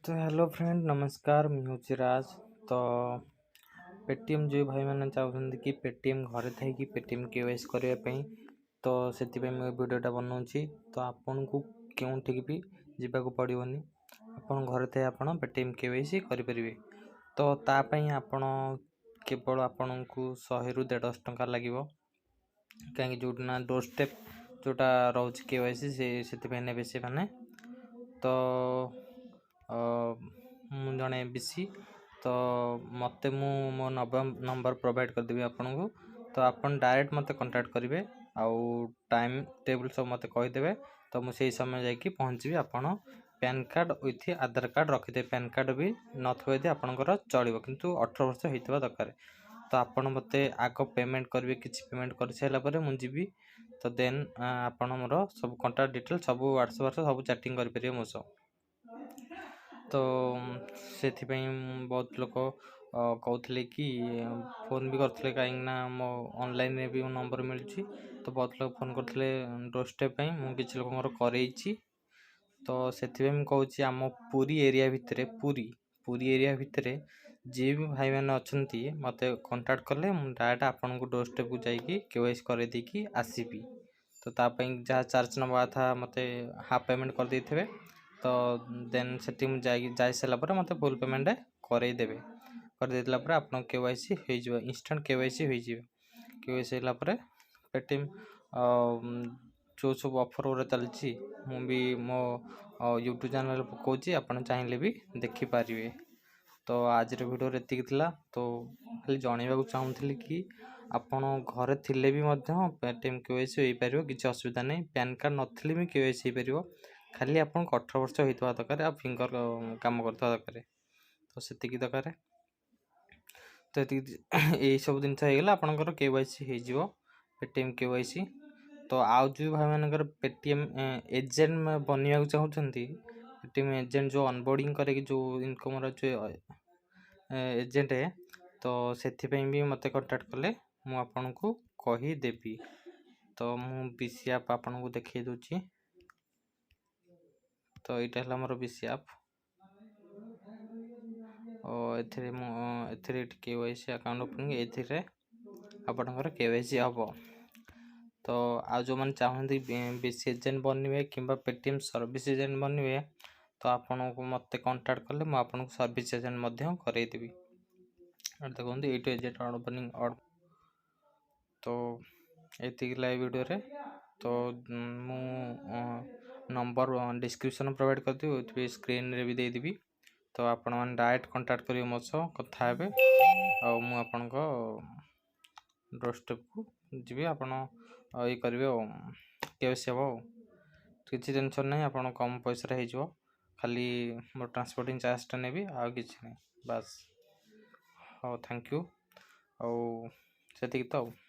ତ hello friend, ନମସ୍କାର। ମୁଁ ହେଉଛି ରାଜ। ତ ପେଟିଏମ୍ ଯେଉଁ ଭାଇମାନେ ଚାହୁଁଛନ୍ତି କି ପେଟିଏମ୍ ଘରେ ଥାଇକି ପେଟିଏମ୍ କେୱାଇସି କରିବା ପାଇଁ, ତ ସେଥିପାଇଁ ମୁଁ ଏ ଭିଡ଼ିଓଟା ବନାଉଛି। ତ ଆପଣଙ୍କୁ କେଉଁଠିକି ବି ଯିବାକୁ ପଡ଼ିବନି, ଆପଣ ଘରେ ଥାଇ ଆପଣ ପେଟିଏମ୍ କେୱାଇସି କରିପାରିବେ। ତ ତା ପାଇଁ ଆପଣ କେବଳ ଆପଣଙ୍କୁ 100ରୁ 150 ଟଙ୍କା ଲାଗିବ, କାହିଁକି ଯେଉଁଠି ନା ଡୋର୍ ଷ୍ଟେପ୍ ଯେଉଁଟା ରହୁଛି କେୱାଇସି, ସେ ସେଥିପାଇଁ ନେବେ ସେମାନେ। ତ ମୁଁ ଜଣେ ବିସି, ତ ମୋତେ ମୁଁ ମୋ ନମ୍ବର ପ୍ରୋଭାଇଡ଼ କରିଦେବି ଆପଣଙ୍କୁ। ତ ଆପଣ ଡାଇରେକ୍ଟ ମୋତେ କଣ୍ଟାକ୍ଟ କରିବେ ଆଉ ଟାଇମ୍ ଟେବୁଲ୍ ସବୁ ମୋତେ କହିଦେବେ, ତ ମୁଁ ସେଇ ସମୟ ଯାଇକି ପହଞ୍ଚିବି। ଆପଣ PAN card with Aadhaar card ରଖିଥିବେ। ପ୍ୟାନ୍ କାର୍ଡ଼ ବି ନଥିବ ଯଦି ଆପଣଙ୍କର ଚଳିବ, କିନ୍ତୁ 18 ବର୍ଷ ହେଇଥିବା ଦରକାର। ତ ଆପଣ ମୋତେ ଆଗ ପେମେଣ୍ଟ କରିବେ। କିଛି ପେମେଣ୍ଟ କରିସାରିଲା ପରେ ମୁଁ ଯିବି। ତ ଦେନ୍ ଆପଣ ମୋର ସବୁ କଣ୍ଟାକ୍ଟ ଡିଟେଲ୍ ସବୁ ହ୍ୱାଟ୍ସଆପ୍ ସବୁ ଚାଟିଂ କରିପାରିବେ ମୋ ସହ। ତ ସେଥିପାଇଁ ବହୁତ ଲୋକ କହୁଥିଲେ କି ଫୋନ୍ ବି କରିଥିଲେ, କାହିଁକିନା ମୋ ଅନଲାଇନ୍ରେ ବି ମୋ ନମ୍ବର ମିଳୁଛି। ତ ବହୁତ ଲୋକ ଫୋନ୍ କରିଥିଲେ ଡୋର୍ ଷ୍ଟେପ୍ ପାଇଁ। ମୁଁ କିଛି ଲୋକଙ୍କର କରେଇଛି। ତ ସେଥିପାଇଁ ମୁଁ କହୁଛି, ଆମ ପୁରୀ ଏରିଆ ଭିତରେ, ପୁରୀ ଏରିଆ ଭିତରେ ଯିଏ ବି ଭାଇମାନେ ଅଛନ୍ତି, ମୋତେ କଣ୍ଟାକ୍ଟ କଲେ ମୁଁ ଡାଇରେକ୍ଟ ଆପଣଙ୍କୁ ଡୋର୍ ଷ୍ଟେପ୍କୁ ଯାଇକି କେୱାଇସି କରେଇ ଦେଇକି ଆସିବି। ତ ତା ପାଇଁ ଯାହା ଚାର୍ଜ ନେବା କଥା ମୋତେ ହାଫ୍ ପେମେଣ୍ଟ କରିଦେଇଥିବେ। ତ ଦେନ୍ ସେଠି ମୁଁ ଯାଇକି ଯାଇସାରିଲା ପରେ ମୋତେ ଫୁଲ୍ ପେମେଣ୍ଟ କରେଇଦେବେ। କରିଦେଇଥିଲା ପରେ ଆପଣଙ୍କ କେୱାଇସି ହେଇଯିବ, ଇନଷ୍ଟାଣ୍ଟ କେୱାଇସି ହେଇଯିବ। କେୱାଇସି ହେଲା ପରେ ପେଟିଏମ୍ ଯେଉଁ ସବୁ ଅଫର୍ ଗୁଡ଼ା ଚାଲିଛି, ମୁଁ ବି ମୋ ୟୁଟ୍ୟୁବ୍ ଚ୍ୟାନେଲ୍ରେ ପକାଉଛି, ଆପଣ ଚାହିଁଲେ ବି ଦେଖିପାରିବେ। ତ ଆଜିର ଭିଡ଼ିଓରେ ଏତିକି ଥିଲା। ତ ଖାଲି ଜଣାଇବାକୁ ଚାହୁଁଥିଲି କି ଆପଣ ଘରେ ଥିଲେ ବି ମଧ୍ୟ ପେଟିଏମ୍ କେୱାଇସି ହେଇପାରିବ, କିଛି ଅସୁବିଧା ନାହିଁ। ପ୍ୟାନ୍ କାର୍ଡ଼ ନଥିଲେ ବି କେୱାଇସି ହେଇପାରିବ। ଖାଲି ଆପଣଙ୍କୁ 18 ବର୍ଷ ହେଇଥିବା ଦରକାର ଆଉ ଫିଙ୍ଗର କାମ କରୁଥିବା ଦରକାର। ତ ସେତିକି ଦରକାର। ତ ଏତିକି ଏଇସବୁ ଜିନିଷ ହେଇଗଲା, ଆପଣଙ୍କର କେୱାଇସି ହେଇଯିବ, ପେଟିଏମ୍ କେୱାଇସି। ତ ଆଉ ଯେଉଁ ଭାଇମାନଙ୍କର ପେଟିଏମ୍ ଏଜେଣ୍ଟ ବନିବାକୁ ଚାହୁଁଛନ୍ତି, ପେଟିଏମ୍ ଏଜେଣ୍ଟ ଯେଉଁ ଅନବୋର୍ଡ଼ିଂ କରିକି ଯେଉଁ ଇନକମ୍ର ଯେଉଁ ଏଜେଣ୍ଟ, ତ ସେଥିପାଇଁ ବି ମୋତେ କଣ୍ଟାକ୍ଟ କଲେ ମୁଁ ଆପଣଙ୍କୁ କହିଦେବି। ତ ମୁଁ ବିସି ଆପ୍ ଆପଣଙ୍କୁ ଦେଖାଇ ଦେଉଛି। ତ ଏଇଟା ହେଲା ମୋର ବିସି ଆପ୍ ଓ ଏଥିରେ ମୁଁ ଏଥିରେ କେୱାଇସି ଆକାଉଣ୍ଟ ଓପନିଂ, ଏଥିରେ ଆପଣଙ୍କର କେୱାଇସି ହେବ। ତ ଆଉ ଯେଉଁମାନେ ଚାହୁଁନ୍ତି ବିସି ଏଜେଣ୍ଟ ବନିବେ କିମ୍ବା ପେଟିଏମ୍ ସର୍ଭିସ୍ ଏଜେଣ୍ଟ ବନିବେ, ତ ଆପଣଙ୍କୁ ମୋତେ କଣ୍ଟାକ୍ଟ କଲେ ମୁଁ ଆପଣଙ୍କୁ ସର୍ଭିସ୍ ଏଜେଣ୍ଟ ମଧ୍ୟ କରେଇଦେବି। ଦେଖନ୍ତୁ, ଏଇଠୁ ଏଜେଣ୍ଟ ଓପନିଂ। ତ ଏତିକି ଲାଇଭ୍ ଭିଡ଼ିଓରେ। ତ ମୁଁ ନମ୍ବର ଡିସ୍କ୍ରିପ୍ସନ୍ ପ୍ରୋଭାଇଡ଼ କରିଦେବି, ୱିଥ୍ ସ୍କ୍ରିନ୍ରେ ବି ଦେଇଦେବି। ତ ଆପଣମାନେ ଡାଇରେକ୍ଟ କଣ୍ଟାକ୍ଟ କରିବେ, ମୋ ସହ କଥା ହେବେ ଆଉ ମୁଁ ଆପଣଙ୍କ ଡୋର୍ ଷ୍ଟେପ୍କୁ ଯିବି। ଆପଣ ଇଏ କରିବେ ଆଉ କେୱାଇସି ହେବ ଆଉ କିଛି ଟେନସନ୍ ନାହିଁ। ଆପଣ କମ୍ ପଇସାରେ ହେଇଯିବ। ଖାଲି ମୋର ଟ୍ରାନ୍ସପୋର୍ଟିଂ ଚାର୍ଜଟା ନେବି, ଆଉ କିଛି ନାହିଁ, ବାସ୍। ହଉ, thank you. ଆଉ ସେତିକି ତ ଆଉ।